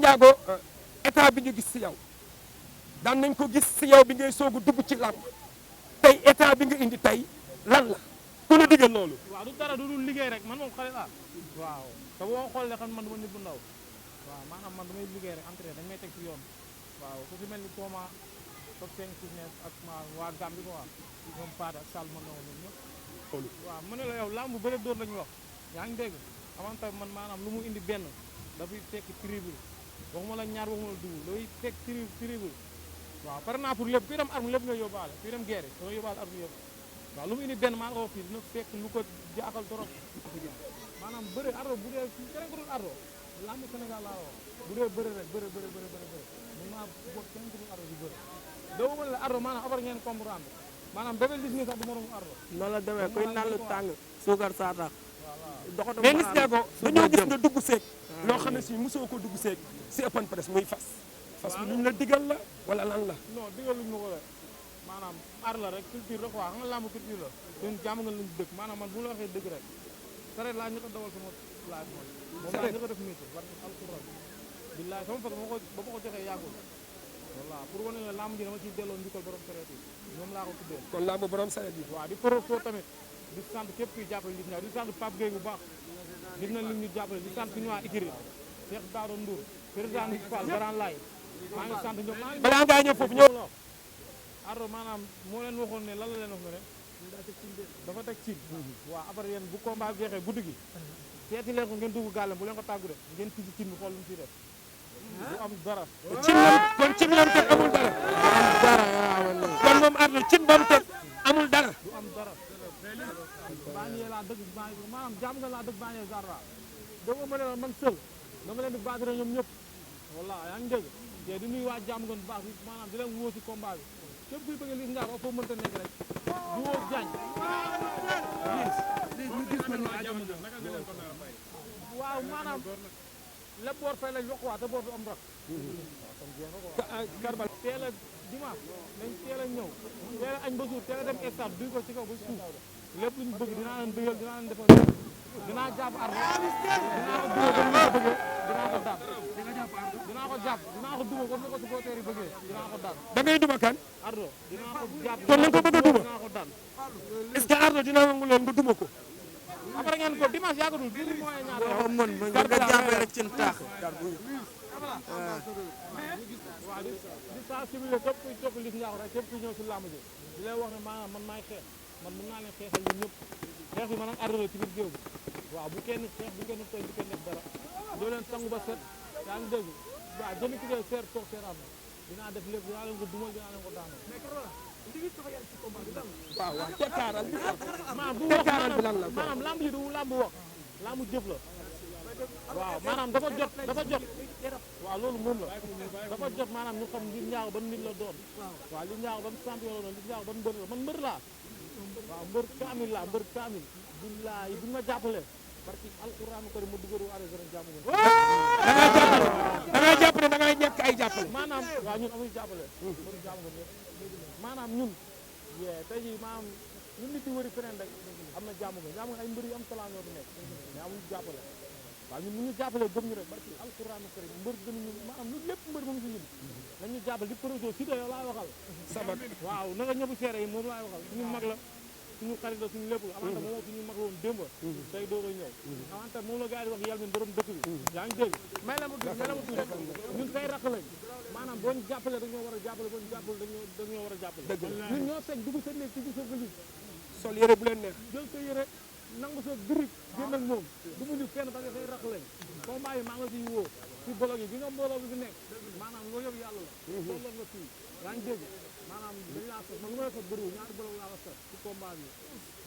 Ndiago état bi ñu gis si yow daan nañ ko gis si yow bi ngay soog a dugg ci làmb tey état bi nga indi tey lan la ku la digal loolu. waaw du dara du dul liggéey rek man moom xale laa waaw te boo xoolee xam man dama nit bu ndaw waaw maanaam man damay liggéey rek entraîné dañ may teg ci yoon waaw ku si mel ni Thomas top 5 fitness ak waa Gambie quoi ñoom Fada ak Sall mën na woon ñoom ñëpp waaw ma ne la yow lamb bëre dóor lañu wax yaa ngi dégg avant tamit man maanaam lu mu indi benn dafay tekki triple waxuma la ñaar waxuma la double looy teg triple waaw pare naa pour lépp kuy dem arme lépp nga yóbbaale kuy dem guerre da nga yóbbaale arme yëpp waaw lu mu indi benn maa nga wax fii dina fekk lu ko jaaxal trop maanaam bëre ardo bu dee keneen ko dul ardo lamb Sénégal laa wax bu dee bëre rek bëre mun naa boot keneen ko dul ardo di bëre doo mën la ardo maanaam abar ngeen comprendre maanaam bébé gis nga sax du moromu ardo noonu la demee kuy naan lu tàng suukar saa tax doxatu mais Liss Ndiago dañoo gis nga dugg seeg loo xam ne si mosoo ko dugg seeg si open press muy fas bi luñ la digal la wala lan la non digal luñ ma ko la maanaam ar la rek culture la quoi xam nga lamb culture la ñun jàmm nga lañ dëkk maanaam man bu la waxee dëgg rek sare laa ñu ko dawal sama laaj moom laa ñu ko def métier parce que alxuraan billaay sama fas ba ma ko joxee yàggul voilà pour wane ne lamb ji dama ciy delloo njukkal borom sareet yi ñoom laa ko tuddee kon lamb borom sareet yi waaw di professeur tamit di sant képp kuy jàppale Liss Ndiago di sant Pape Gueye bu baax gis nañ lim ñu jàppale di sant suñu waa Ikiri Cheikh Daado Ndour président Ndik Fall Grand Laye maa ngi sant ñoom balaa ngaa ñëw foofu ñëw ardo maanaam moo leen waxoon ne lan la leen wax ne rek dafa teg cin waaw après yéen bu combat bi jeexee guddi gi seeti leen ko ngeen dugg gàllam bu leen ko tàggu de ngeen tijji cin bi xool lu mu ciy def du am dara kon cin lam teg amul dara kon moom ardo cin ba mu teg amul dara du am dara bañee laa dëgg maanaam jàmm nga laa dëgg bañee garra doo ma ne la man seul dama leen di battre ñoom ñëpp walla yaa ngi dégg te di nuyu waa jàmm ngeen bu baax maanaam di leen woo ci combat bi képp kuy bëgg Liss Ndiago foo mënta nekk rek du woo jaañ waaw maanaam lépp boor fay lañ wax waa te boor du am rak garbal teel a dimanche nañ teel a ñëw teel a añ ba suur teel a dem stade duy ko ci kaw ba suuf lépp lu ñu bëgg dinaa leen bëggal dinaa leen defal dinaa jàpp ardo dinaa ko dugal comme ni ko bëggee dinaa ko daan dinaa ko jàpp dinaa ko dugal comme ni ko supporter yi bëggee dinaa ko daan da ngay duma kan ardo dinaa ko jàpp kon na nga ko bëgg a duma dinaa ko daan est-ce que ardo dina nangu loolu nga duma ko après ngeen ko dimanche yàggatul biir mooy ñaar boo ko mën nga jàppee rek cin taax waaw di sensibiliser képp kuy topp Liss Ndiago rek képp kuy ñëw si làmb ji di lay wax ne maanaam man maay xeex man mën naa leen xeexal ñun ñëpp xeex bi maanaam ardo la ci biir géew bi waaw bu kenn xeex bu kenn tooñ bu kenn def dara doo leen sangu ba set yaa ngi dégg waaw jëmi ki seer toog seer am dinaa def lépp dinaa leen ko dumal dinaa leen ko daanal waaw waaw tekkaaral bi maanaam bu tekkaaral bi lan la maanaam lamb ji du lamb wax lamb jëf la waaw maanaam dafa jot waaw loolu moom la dafa jot maanaam ñu xam Liss Ndiago ban nit la doon waaw Liss Ndiago ban champion la doon Liss Ndiago ban mbër la man mbër laa waaw mbër kaamil laa mbër kaamil billahi buñ ma jàppale parce que alxuraanu karim ma dugaru arrêté jàmm da ngay jàppale da ngay ñàkk ay jàppale maanaam waaw ñun amuñu jàppale mbëru jàmm nga ñëpp maanaam ñun yee tey jii maanaam ñun nit di wëri feneen rek am na jàmm nga ay mbër yu am talent ñoo fi nekk mais amuñu jàppale waaw ñun ñu jàppale gëm ñu rek barki alxuraanu karim mbër gënuñu maanaam ñun lépp mbër moom si ñun nañu jàppale di projet si yow laay waxal sama waaw na nga ñëpp seere yi moom laay waxal suñu mag la suñu xarit la suñu lépp la amante moom suñu mag la woon démb tey doo koy ñëw amante moom la gars yi wax yàlla min borom dëkk bi yaa ngi dégg may la ma tuuti ñun say rakk lañ maanaam boo ñu jàppale dañoo war a jàppale boo ñu jàppale dañoo war a jàppale ñun ñoo señ dugg sa néeg ci sa valise sol yére bu leen neex jël sa yére nangu sa birig génn ak moom du mu ñu kenn parce que say rakk lañ combat yi maa nga siy woo si bolog yi bi nga mbooloo bi fi nekk maanaam loolu yëpp yàlla la tolloon nga fii yaa ngi dégg maanaam dañ laa sos man lu may sos bëriwul ñaari bolog laa la sos ci combat bi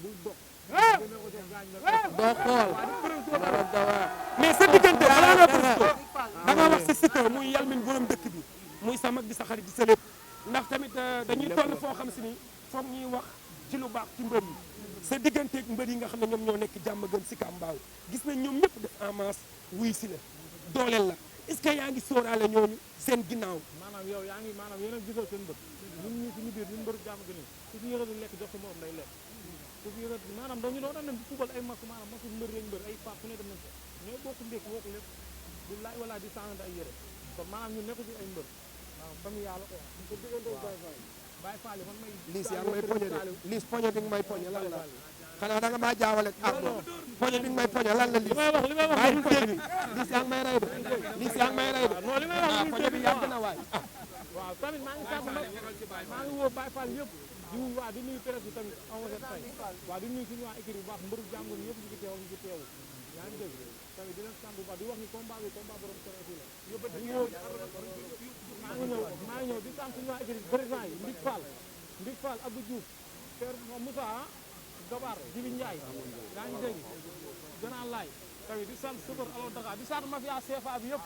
bul dox génne ko jox gaañ nga doo xool dara dawa mais sa diggante balaa nga profité da nga wax sa Siteu muy Yalmin borom dëkk bi muy sa mag di sa xarit di sa lépp ndax tamit dañuy toll foo xam si ni foog ñuy wax ci lu baax ci mbër yi sa digganteeg mbër yi nga xam ne ñoom ñoo nekk jàmm gën si Kambaaw gis nañ ñoom ñëpp def en masse wuy si la dooleel la est-ce que yaa ngi sóoraale ñooñu seen ginnaaw maanaam yow yaa ngi maanaam yéen a gisoo seen bët ñun ñii suñu biir ñun mbëru jàmm gën ku fi yëkkati lekk jox sa morom day lekk ku fi yëkkati maanaam dañu doon dem di fubal ay mas maanaam masu mbër lañ mbër ay paak fu ne dem nañ ko ñoo bokk ndékk bokk lépp di laaj wala di sànnante ay yére kon maanaam ñun nekku ci ay mbër waaw famille yàlla quoi ko diggante Baye Fall man may liis yaa ngi may poñe de liis poñe bi nga may poñe lan la xanaa da nga maa jaawale ak Ardo poñe bi nga may poñe lan la liis li may wax bàyyi poñe bi liis yaa ngi may rey de liis yaa ngi may rey de non li may wax ah poñe bi yàgg na waay waaw tamit maa ngi sàmm nag maa ngi woo Baye Fall yëpp di waa di nuyu presse bi tamit aw ma seen fay waaw di nuyu suñu waa équipe bu baax mbëru jàmbur yëpp ñu ngi teew ñu ngi teewu yaa ngi dégg tamit di leen sant bu baax di wax ni combat bi combat borom Konaté la maa ngi ñëw di sant suñu waa équipe président yi Ndik Fall Abdou Diouf Père Moussa Gabar Djibi Ndiaye yaa ngi dégg Gana Laay tamit di sant Sëbër Alo Dakar di sant mafia CFA bi yëpp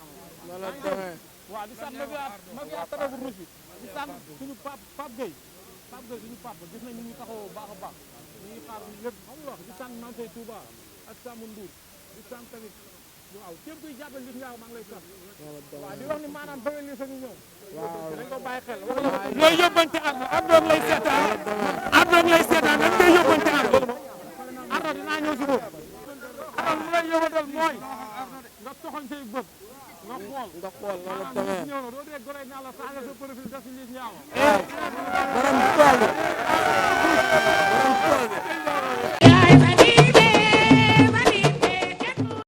waaw di sant mafia Tadabou Rouge bi di sant suñu Pape Gueye suñu papa gis nañ ni ñu taxawoo baax a baax ñu ngi xaar lépp xam nga wax di sant Mame Sey Touba ak Samou Ndour di sant tamit waaw képp kuy jàppale Liss Ndiago maa ngi lay sant waaw di wax ni maanaam bëgg li sañu ñëw dañ ko bàyyi xel looy yóbbante Ardo lay seetaan Ardo lay seetaan lan ngay yóbbante Ardo dinaa ñëw si boobu Ardo lu lay yóbbantal mooy nga toxal say bët nga xool nga xool nga la maanaam demee ñëw na doo dee gore naa la saaga sa profil def si Liss Ndiago